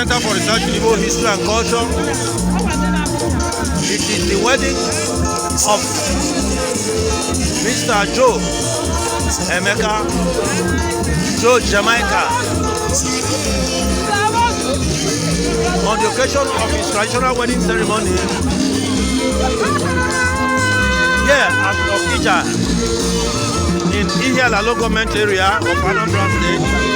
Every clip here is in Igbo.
Center for Research in Igbo History and Culture. It is the wedding of Mr. Joe Emeka, Joe Jamaica, on the occasion of his traditional wedding ceremony here at Okija in Ihiala local government area of Anambra State.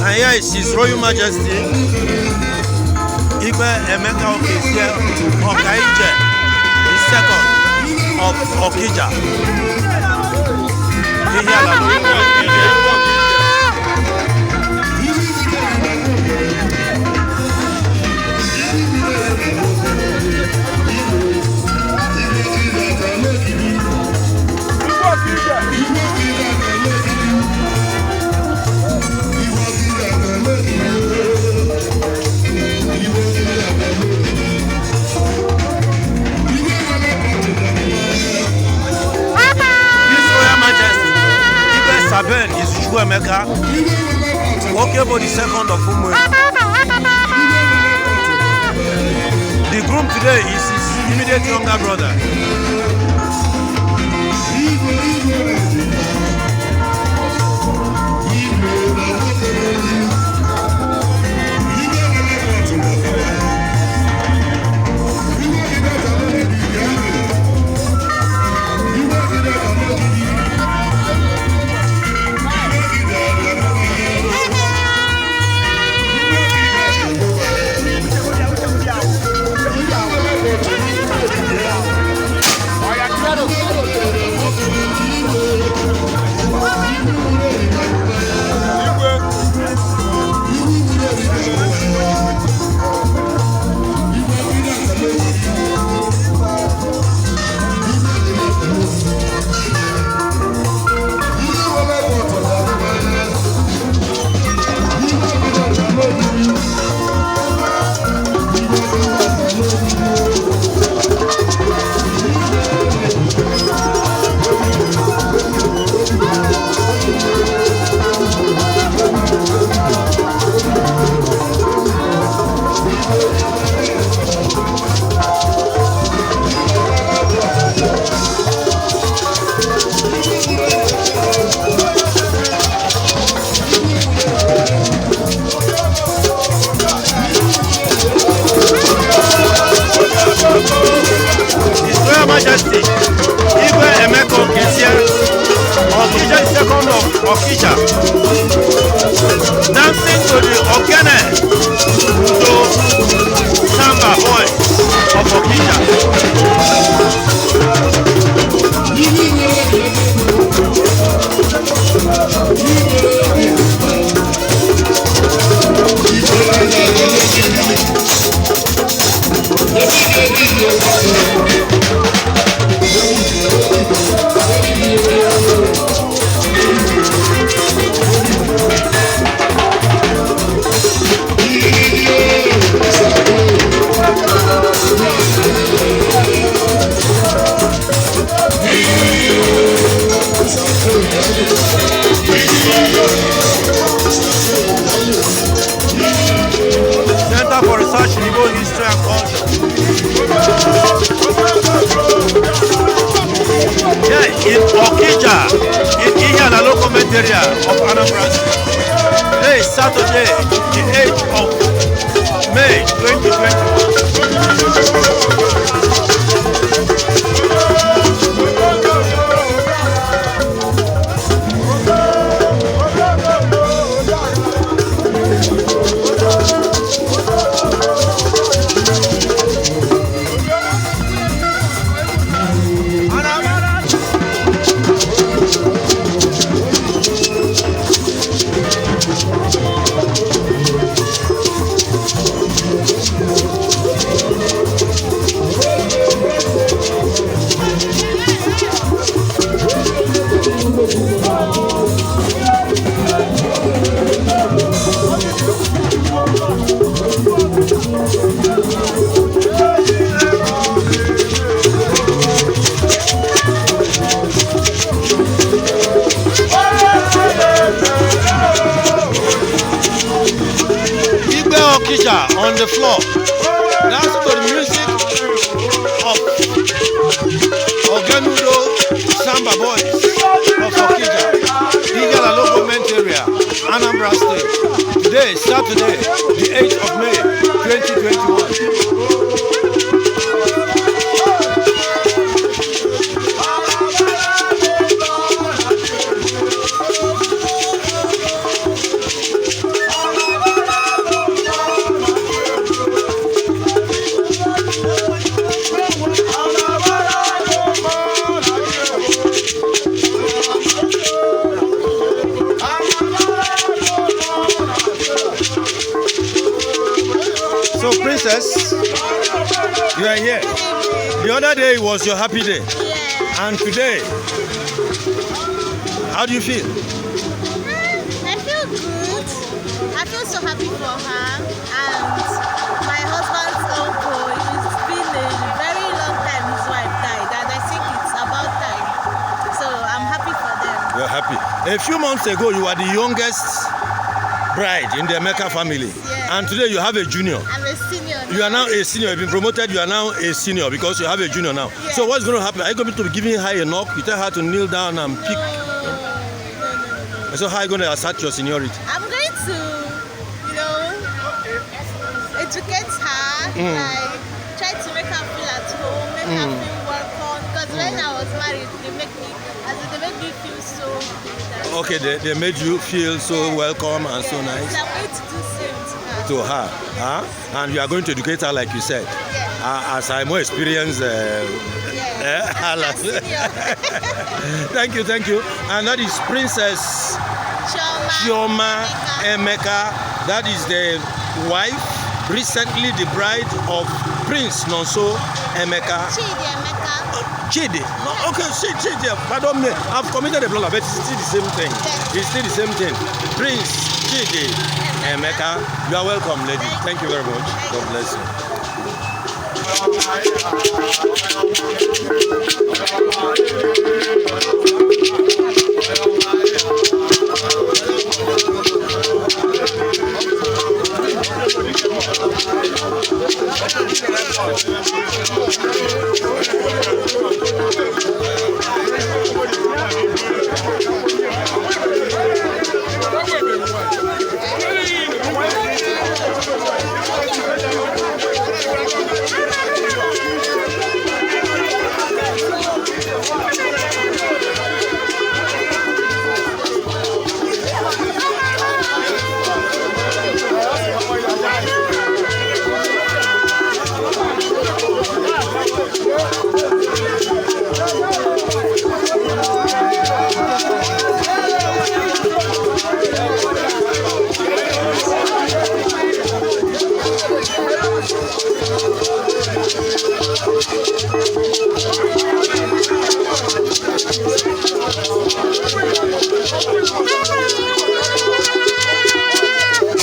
And here is His Royal Majesty Igwe Emeka Okezie Okaije, the second of Okija, Ihiala local government area. His Royal Majesty Igwe Saben Izuchukwu Emeka Okebo the second of Umueri. The groom today is his immediate younger brother. His Royal Majesty Igwe Emeka Okezie Okija the second of Okija, dancing to the Ogene Udo Samba Boys of Okija. Center for Research in Igbo History and Culture. Here in Okija, in Ihiala local government area of Anambra State. Today is Saturday, the 8th of May 2021. On the floor, dancing to the music of Ogenudo Samba Boys of Okija, Ihiala Local Government Area, Anambra State. Today, Saturday, the 8th of May, 2021. So, Princess, you are here. The other day was your happy day, Yeah. and today, how do you feel? I feel good. I feel so happy for her and my husband's uncle. It's been a very long time his wife died, and I think it's about time. So I'm happy for them. You're happy. A few months ago, you were the youngest bride in the Emeka family, Yes. and today you have a junior. I'm a senior now. You are now a senior. You've been promoted. You are now a senior because you have a junior now. Yes. So what's going to happen? Are you going to be giving her a knock? You tell her to kneel down and pick. No, no, no, no. So how are you going to assert your seniority? I'm going to, educate her, like try to make her feel at home, make her feel welcome. Because when I was married, they make me, as in, they make me feel so good. And Okay, so, they made you feel so welcome and so Yes, nice I'm going to do same to her. to her. Huh? And you are going to educate her like you said. Yes. As I'm more experienced. Yes. Eh, As her senior. Thank you, thank you. And that is Princess Chioma. Chioma Emeka. That is the wife, recently the bride of Prince Nonso Emeka. Chidi Emeka. Chidi. No, okay, Chidi, pardon me. I've committed a blunder, but it's still the same thing. It's still the same thing. Prince Chidi Emeka. You are welcome, lady. Thank you very much. God bless you.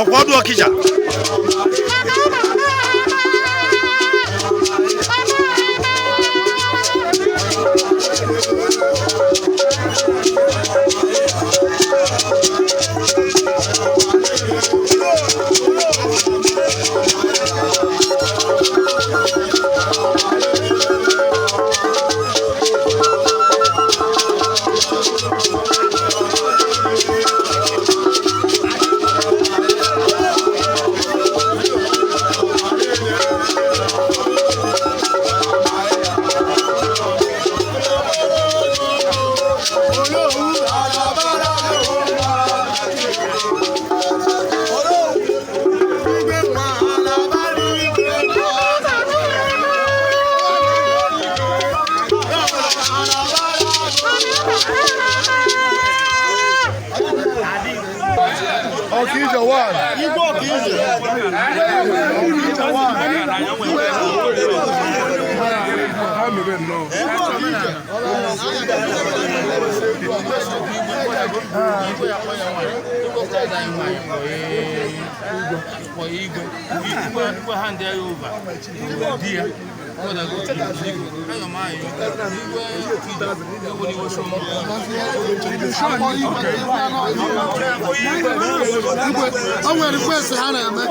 Ọkwa ọdụ Ọkịja. Okija one. Okija one. Igwe, igwe hand ya over. Di ya. Ayọ m ayọ igwe Ọkija ewu n'iwe so. O nwere request ha na-eme.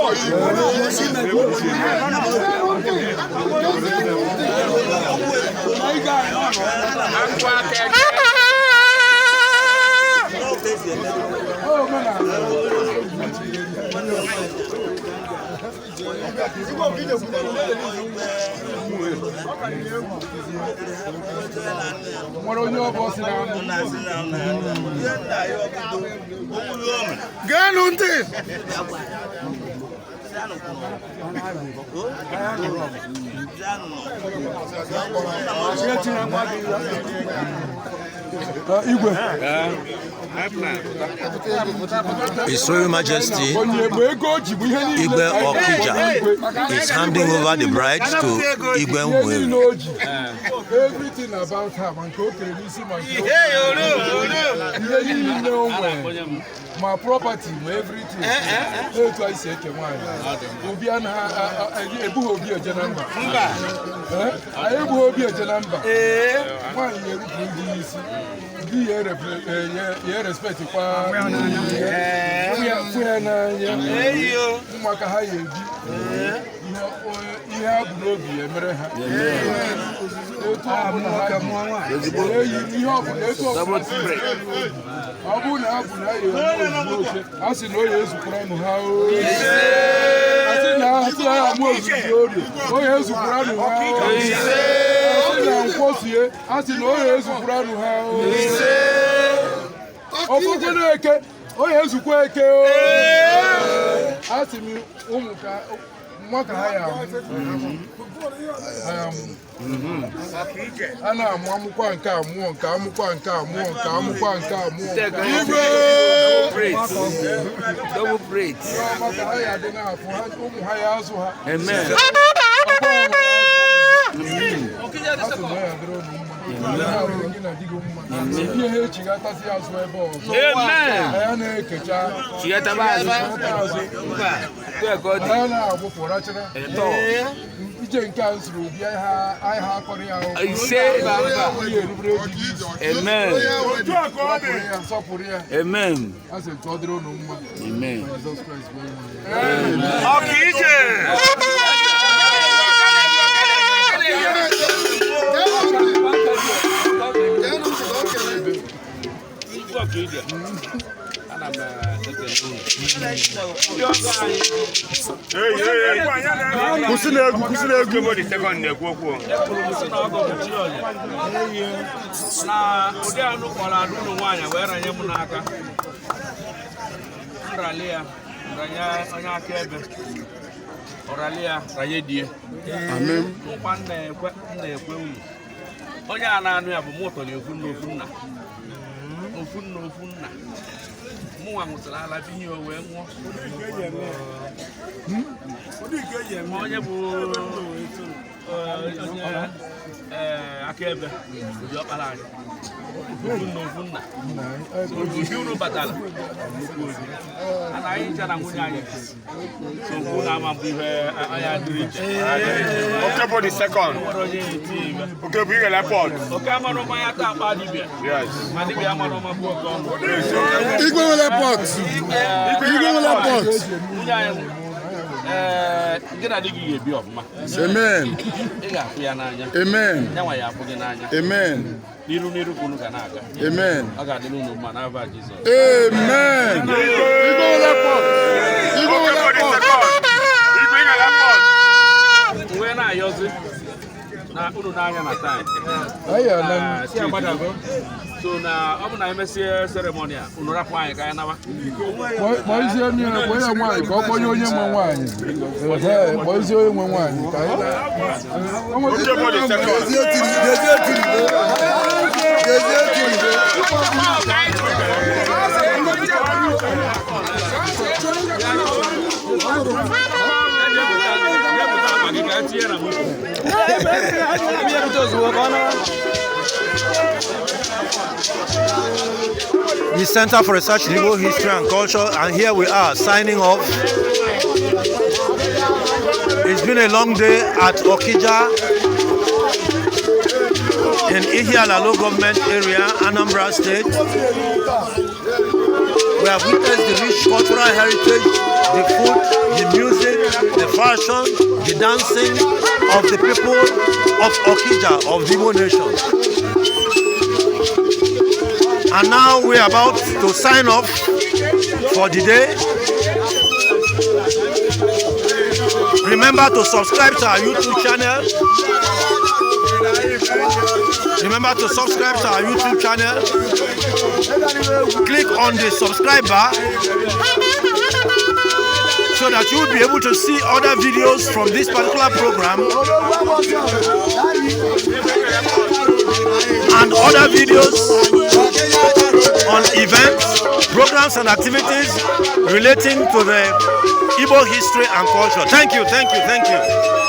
Nwere onye ọbụ si na Geenụ ntị. Igwe. His Royal Majesty Onye bụ ego o ji bụ ihe niile. Igwe Okija is handing over the bride to Igwe Ihe Nwere. niile o ji, everything about her, ma nke o kere n'isi, ma nke o ihe niile o nwere, ma property, ma everything. Etu anyị si eke nwaanyị, obi anaghị ebughị obi eje na mba. Eh? Anyị ebughị obi eje na mba. Nwaanyị na-erupụ ndị isi di ya, ya respect kwa fụ ya n'anya, ụmụaka ha ya ebi ihe ha bụ n'obi ya emere ha etu ọbụla ha ji eyi ihe ọbụla, etu ọbụla si ọ bụrụ na ha bụ na ya eme ozugbo oke a sị na oyi ezukwara nụ ha o, a sị na ha sị na ya amụ ozuzu orie, oyi ezukwara nụ ha o, a sị na nkwosie, a sị na oyi ezukwara nụ ha o, ọfụkwụ na-eke oyi ezukwa eke o, a sị m ụmụ ka nwa ka ha ya amụ. Ha ya amụ. A na-amụ amụkwa nke a mụọ nke amụkwa nke a mụọ nke amụkwa nke a mụọ nke a. Igwe! Double braid. Ihe ọma ka ha ya adị na-afụ ha, ụmụ ha ya azụ ha. Amen. A sị na ya dịrị unu mma. Ya adịrị gị na di gị mma. Ihe ha echigatazi azụ ebe ọzọ. Amen. Ya na-ekecha Chighataba azụ. chigata azụ. Kwe ka ọ dị. Ya na-agbụpụ rachara. Eto. Ije nke a nsiri obi anyị ha anyị ha akọrọ ya ahụ. Ise. Ihe erubere di gị isi. Amen. Sọpụrụ ya, sọpụrụ ya. Amen. A sị ka ọ dịrị unu mma. Amen. Na Jizọs Kraịst bụ onye nwe anyị. Ọkije. Geenụ ntị ka o kelee. Igwe Ọkija. Ana m ekele unu. Ndị ọgọ anyị. Kwụsị na egwu, kwụsị na egwu. Ekwuru m sị na ọgọ bụ chi onye. Na ụdị anụ kpọrọ anụ ụlọ nwaanyị wee ranye m n'aka. Nrali ya, ranye onye akaebe. Ọrali ya, ranye die. Nkwa m na-ekwe m na-ekwe unu. Onye a na-anụ ya bụ mụ tọrọ ofu nna ofu nna. Ofu nna ofu nna. Mụnwa ṅụsịrị ala binye o wee nwụọ. Ma onye bụ onye akaebe bụ ọkpara anyị. Ofu nna ofu nna. Obi unu batara nnukwu obi. A na anyị ncha na nwunye anyị so okwu na-ama mbụ ihe anya dịrị iche. Oke bụ the second. Nwere onye eti ibe. Oke bụ Igele Port. Oke amara ụma ya taa akpa dibịa. Yes. Ma dibịa amara ụma bụ oke ọnụ. Igwe nwere pot. Igwe nwere pot. Nwunye anyị, ee, gị na di gị ga-ebi ọfụma. Amen. Ị ga-afụ ya n'anya. Amen. Ya nwa ya afụ gị n'anya. Amen. N'iru n'iru ka unu ga na-aga. Amen. Ọ ga-adịrị unu mma n'afa Jizọs. Amen. Igwe nwere pot. Igwe Oke nwere bụ the pot. second. Igwe Igele Port. Wee na-ayọzi na unu n'anya na taịm. Anyị ala Na si agbadago. So na ọ bụ na emesie ceremony a, unu rapụ anyị ka anyị nawa. Kpọọ isi onye kpọọ ya nwaanyị ka ọ kpọnye onye nwe nwaanyị. Ehe, kpọọ isi onye nwe nwaanyị ka anyị na- Oke bụ the second. Dezie tiri, dezie tiri. Dezie tiri. Nyepụta akpa gị ka e tinye na moto. The Center for Research in Igbo History and Culture, and here we are signing off. It's been a long day at Okija. in Ihiala Local Government Area, Anambra State. We have witnessed the rich cultural heritage, the food, the music, the fashion, the dancing of the people of Okija, of the Igbo nation. And now we are about to sign off for the day. Remember to subscribe to our YouTube channel. Remember to subscribe to our YouTube channel. Click on the subscribe bar so that you will be able to see other videos from this particular program and other videos on events, programs, and activities relating to the Igbo history and culture. Thank you, thank you, thank you.